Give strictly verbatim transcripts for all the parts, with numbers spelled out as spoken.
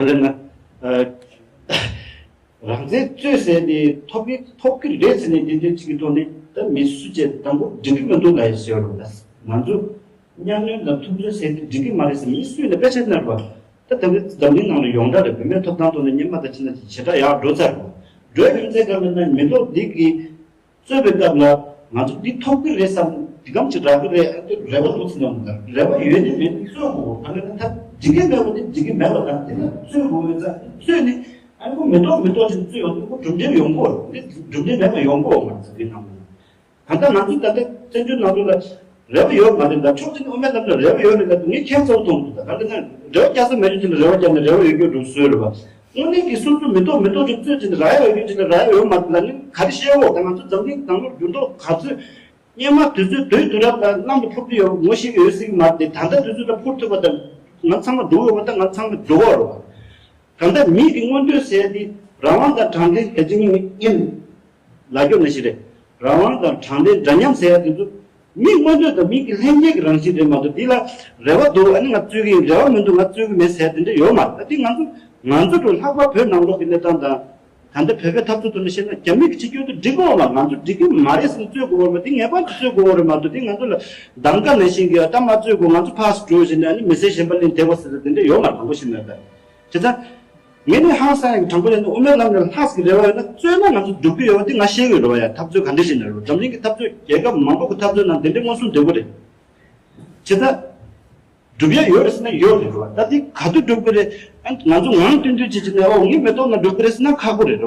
ལབ་ན། ཨ། རང་བཙན་རྩོད་ཟེར་ནས་ཐོབ་ཀྱི་ཐོབ་ཀྱི་རེད་ཟེར་ནས་འདི་འདྲའི་ཅིག་གི་ཐོག་ནས་ད་མི་སུ་བྱས་དང་པོ་འགྲིག་གི་མི་འདུག་ལབ་ཡོད་ཟེར་བ་ལ། ང་ཚོ་གཉའ་གནོན་དང་འཐབ་རྩོད་ཟེར་དེ་འགྲིག་གི་མ་རེད་ཟེར། མི་སུས་ནས་དཔེ་ཆ་བསྣན་པ། ད་ད་ལྟ་འཛམ་གླིང་ནང་ལ་ཡོངས་གྲགས་རེད། བུད་མེད་ཐོབ་ཐང་ཐོག་ནས་སྔོན་མ་དང་ཕྱི་ནང་ཞེ་དྲག་ཡག་འགྲོ་ཚར་རེད། འགྲོ་རྒྱུ་མཚན་ག་རེ་ན་མི་ཐོག་འདི་གི་རྩོད་པའི་སྐབས་ལ་ང་ཚོ་འདི་ཐོབ་ཀྱི་རེད་བསམ། འདི་གམ་ཅིག་རག་གི་རེད། ཨ། འདི་རེ་བ་འདུག་ཟེར་ན་མི་འདུག་རེ་བ་ཡོད་ནི་མེད་ནི་རྩོད་དགོས། ག་རེ་ན་ད་འགྲིག་གི་མེད་པ་འདི་འགྲིག་གི་མེད་པ་དང་། དེ་ལ་རྩོད་དགོས་པའི་རྩ་རྩོད་ནི། ཨ་ནི་ཁོ་མི་ཐོག་མི་ཐོག་ཅིག་རྩོད་ཡོང་དུས་ཁོ་གྲུབ་འབྲས་ཡོང་གི་རེད། འདི་གྲུབ་འབྲས་མེད་པ་ཡོང་གི་མ་རེད་ཟེར། འདི་ནང་ལ། གང་ལྟར་ང་ཚོ་ད་ལྟ་བཙན་བྱོལ་ནང་ལོགས་ལ་རེ་བ་ཡོད་མ་རེད་ལ། ཕྱོགས་གཅིག་ནས་དབུ་མའི་ལམ་ལ་རེ་བ་ཡོད་རེད་ལ། ངས་ཁྱད་མཚར་པོ་མཐོང་གི་འདུག་ད་ག་རེ་ན་རེ་བ་རྒྱག་ས་མེད་རྒྱུ་ཅིག་ལ་རེ་བ་རྒྱག་ནས་རེ་བ་ཡོད་རྒྱུ་འགྲོ་བཟོས་རེད་བ། དངོས་གནས་ཀྱི་སོ་སོ་མི་ཐོག་མི་ཐོག་ཅིག་རྩོད་ཅིག་ལ་རེ་བ་ཡོད་རྒྱུ་ཅིག་ལ་རེ་བ་ཡོད་མ་རེད་ལ་ནི་ག་རེ་བཤད་འོ། ད་ང་ཚོ་འཛམ་གླིང་ནང་ལོགས་འགྱུར་ལྡོག་ག་ཚོད་སྔོན་མ་དུས་ཚོད་དུས་དུས་རབས་ལ་གནམ་ལ་འཕུར་གྱི་ཡོད་ངོ་ཤེས་ཀྱི་ཡོད་སྲིད་ཀྱི་མ་རེད་དེ། ད་ལྟ་དུས་ཚོད་ལ་འཕུར་ཐུབ་པ་དང་ང་ཚང་མ་འགྲོ་འོས་པ་དང་ང་ཚང་མ་འགྲོ་འོས་རེད་བ། གང་ལྟར་མི་གི་མངོན་འདོད་ཟེར་ཡ་དེ་རང་དབང་དང་དྲང་བདེན་གལ་ཆེ་ཉིན་ཡིན་ལབ་རྒྱུ་ནང་བཞིན་རེད། རང་དབང་དང་དྲང་བདེན་འདྲ་མཉམ་ཟེར་ཡ་དེ་ཚོ་མི་མངོན་འདོད་དང་མི་གི་ལྷན་སྐྱེས་ཀྱི་རང་བཞིན་རེད་མ་གཏོགས། འདི་ལ་རེ་བ་འདུག་ཨ་ནི་ང་རྩོད་ཀྱི་ཡིན། རེ་བ་མི་འདུག་ང་རྩོད་ཀྱི་མེད་ཟེར་ཡ་དེ་འདྲ་ཡོད་མ་རེད། ད་འདི་ང་ཚོ་ང་ཚོ་འགྲོ་ལྷག་པར་བོད་ནང་ལོགས་ཀྱི་གནས་སྟངས་དང་། ད་ལྟ་བོད་པའི་འཐབ་རྩོད་ཐོག་ནས་བཤད་ན་རྒྱ་མི་གི་ཕྱི་སྐྱོད་དུ་འགྲིག་གི་ཡོད་མ་རེད། ང་ཚོ་འགྲིག་གི་མ་རེད་ཟེར་ནས་རྩོད་དགོས་པ་རེད་མ་གཏོགས། འདི་ངེས་པར་དུ་རྩོད་དགོས་པ་རེད་མ་གཏོགས། འདི་ང་ཚོ་ལ་གདམ་ག་ནང་བཞིན་གྱི་ད་མ་རྩོད་དགོས། ང་ཚོ་ཕར་འགྲོ་ཟེར་ནས་ཨ་ནི་མི་ཚེ་གཞན་པ་ལེན་བསྡད་པ་ཟེར་ད་དེ་འདྲ་ཡོད་མ་རེད། དང་པོ་ཤེས་ན་ད། བྱས་ཙང་ངས་ནི་ཧང་སང་ཡང་དྲང་པོ་ཡིན་ན་དབུ་མའི་ལམ་ནས་ལྷག་ཟེར་གྱི་རེ་བ་ཡོད་ན། རྩོད་ན་ང་ཚོ་འགྲུབ་ཀྱི་ཡོད་པ་དེ་ང་ཤེས་ཀྱི་རེད་བ། ཡ། འཐབ་རྩོད་ག་འདྲ་ཞིག་ན་རུང་འཛམ་གླིང་གི་འཐབ་རྩོད་རྒྱལ་ཁབ་མང་པོ་གི་འཐབ་རྩོད་ནང་དེ་འདྲའི་མངོན་སུམ་བསྡུས་པ་རེད། བྱས་ཙང་སྒྲུབ་ཡ་ཡོད་རེད་ཟེར་ན་ཡོད་རེད་བ། ད་དེ་ག་དུས་སྒྲུབ་ཀྱི་རེད། ཨ། ང་ཚོ་ངང་སྟོན་སྟོན་བྱེད་ཀྱི་ནས་ཨོ་ངས་མི་ཐོག་ན་སྒྲུབ་ཀྱི་རེད་ཟེར་ན་ཁག་པོ་རེད་བ།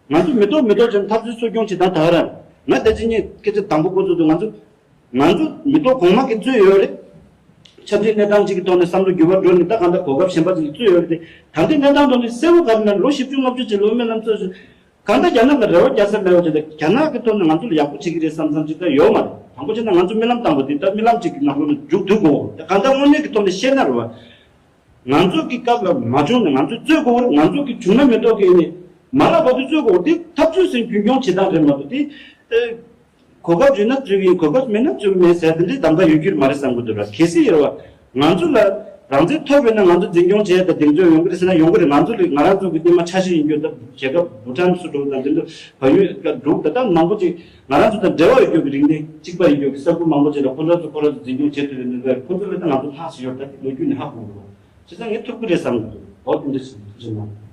ང་ཚོ་མི་ཐོག་མི་ཐོག་བྱས་ནས་འཐབ་རྩོད་གསོ་སྐྱོང་བྱེད་སྟངས་ད་ག་རང་། ང་ད་ཅི་ཉིད་སྐད་ཆ་དང་པོ་འགོ་བཙུགས་དུས་ང་ཚོ་ང་ཚོ་མི་ཐོག་གོང་མ་གི་རྩོད་ཡོད་རེད། ཆབ་སྲིད་གནས་སྟངས་གཅིག་གི་ཐོག་ནས་བསམ་བློ་འགྱུར་བ་འགྲོ་ནས་ད་གང་ལྟར་གོ་སྐབས་གཞན་པ་ཅིག་ལ་རྩོད་ཡོད་རེད་དེ། ད་ལྟའི་གནས་སྟངས་ཐོག་ནས་གསལ་པོ་ག་རེ་ན་ལོ་བཞི་བཅུ་ལྔ་བཅུ་ཅིག་ལ་དབུ་མའི་ལམ་རྩོད་བྱུང་། གང་ལྟར་རྒྱ་ནག་ལ་རེ་བ་རྒྱག་ས་མེད་པ་ཅིག་དང་། རྒྱ་ནག་གི་ཐོག་ནས་ང་ཚོ་ལ་ཡག་པོ་བྱེད་ཀྱི་རེད་བསམ་བསམ་ཅིག་ད་ཡོད་མ་རེད། དང་པོ་བྱས་ན་ང་ཚོ་རྨི་ལམ་བཏང་བ་དེ་ད་རྨི་ལམ་ཅིག་གི་ནང་ལོགས་ལ་མཇུག་བསྡུ་དགོས། ད་གང་ལྟར་དངོས་གནས་ཀྱི་ཐོག་ནས་བཤད་ན་རེད་བ། ང་ཚོ་གི་སྐབས་ལ་མ་བྱུང་ནས་ང་ཚོས་རྩོད་དགོས་པ་རེད། ང་ཚོ་གི་བྱུང་ན་མི་ཐོག་གི་ནས་མ་ལབ་བར་དུ་རྩོད་དགོས་པ་དེ་འཐབ་རྩོད་ཟེར་རྒྱུན་སྐྱོང་བྱེད་སྟངས་རེད་མ་གཏོགས་དེ། ཨེ། གོ་སྐབས་ཡོད་ན་རྩོད་ཀྱི་ཡིན། གོ་སྐབས་མེད་ན་རྩོད་ཀྱི་མེད་ཟེར་དེ་འདྲའི་གདམ་ག་ཡོད་རྒྱུ་མ་རེད་བསམ་གྱི་འདུག་ར། གལ་སྲིད་ཡོད་པ་ང་ཚོ་ལ་རང་བཙན་ཐོབ་ཡོད་ན་ང་ཚོ་འཛིན་སྐྱོང་བྱས་དང་གདེང་ཚོད་ཡོང་གི་རེད་ཟེར་ན་ཡོང་གི་རེད། ང་ཚོ་ལ་ང་རང་ཚོ་གི་སྟེང་མ་འཆར་གཞི་ཡིན་རྒྱུ་ད་རྒྱལ་ཁབ་བྷུ་ཊན་སུ་འགྲོ་དང་དེ་འདྲ་བལ་ཡུལ་འགྲོ་ད་ལྟ་མང་པོ་ཅིག་ང་རང་ཚོ་དང་འབྲེལ་བ་ཡོད་རྒྱུ་གི་རིག་གནས་གཅིག་པ་ཡིན་རྒྱུ་གི་ས་ཁུལ་མང་པོ་ཅིག་ལ་ཁོ་རང་ཚོ་ཁོ་རང་ཚོ་འཛིན་སྐྱོང་བྱེད་ཐུབ་ཡོད་ནི་རེད། ཁོ་ཚོ་ལ་ད་ང་ཚོ་ལྷག་ཞིག་ཡོད་ད་ལོ་རྒྱུས་ནས་ཧ་གོ་གི་རེད། བྱས་ཙང་ངས་ཐུབ་ཀྱི་རེད་བསམ་གྱི་འདུག་འོ་དེ་འདྲ་ཞིག་ཐུགས་རྗེ་གནང་།